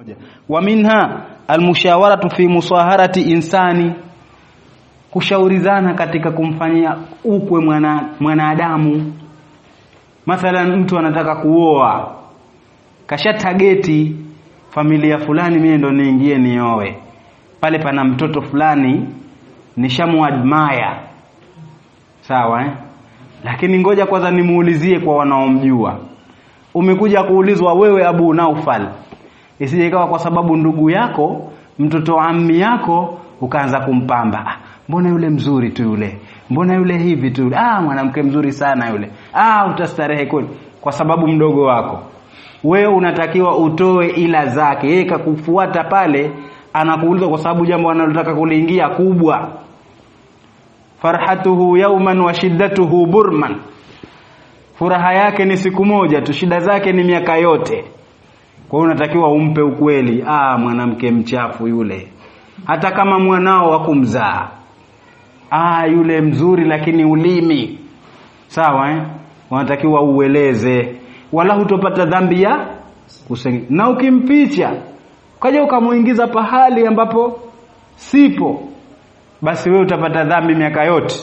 Moja. Wa minha almushawaratu fi musaharati insani, kushaurizana katika kumfanyia ukwe mwanadamu. Mathalan, mtu anataka kuoa, kashatageti familia fulani, mimi ndo niingie nioe pale, pana mtoto fulani nishamuadmire, sawa eh? Lakini ngoja kwanza nimuulizie kwa wanaomjua. Umekuja kuulizwa wewe Abu Naufal, isije ikawa kwa sababu ndugu yako mtoto ammi yako ukaanza kumpamba, ah, mbona yule mzuri tu yule, mbona yule hivi tu yule, ah, mwanamke mzuri sana yule, ah, utastarehe kweli, kwa sababu mdogo wako. Wewe unatakiwa utoe ila zake, yeye kakufuata pale, anakuuliza kwa sababu jambo analotaka kuliingia kubwa. Farhatuhu yauman wa shiddatuhu burman, furaha yake ni siku moja tu, shida zake ni miaka yote. Kwa hiyo unatakiwa umpe ukweli, ah, mwanamke mchafu yule, hata kama mwanao wa kumzaa, ah, yule mzuri lakini ulimi, sawa eh? Unatakiwa ueleze, wala hutopata dhambi ya kusenge. Na ukimficha ukaja ukamuingiza pahali ambapo sipo, basi wewe utapata dhambi miaka yote.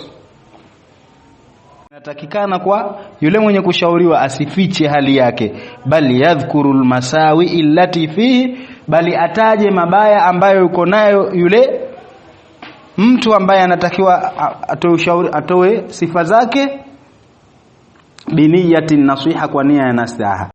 Natakikana kwa yule mwenye kushauriwa asifiche hali yake, bali yadhkuru almasawi illati fihi, bali ataje mabaya ambayo yuko nayo yule mtu ambaye anatakiwa atoe ushauri, atoe sifa zake, biniyati nasiha, kwa nia ya nasaha.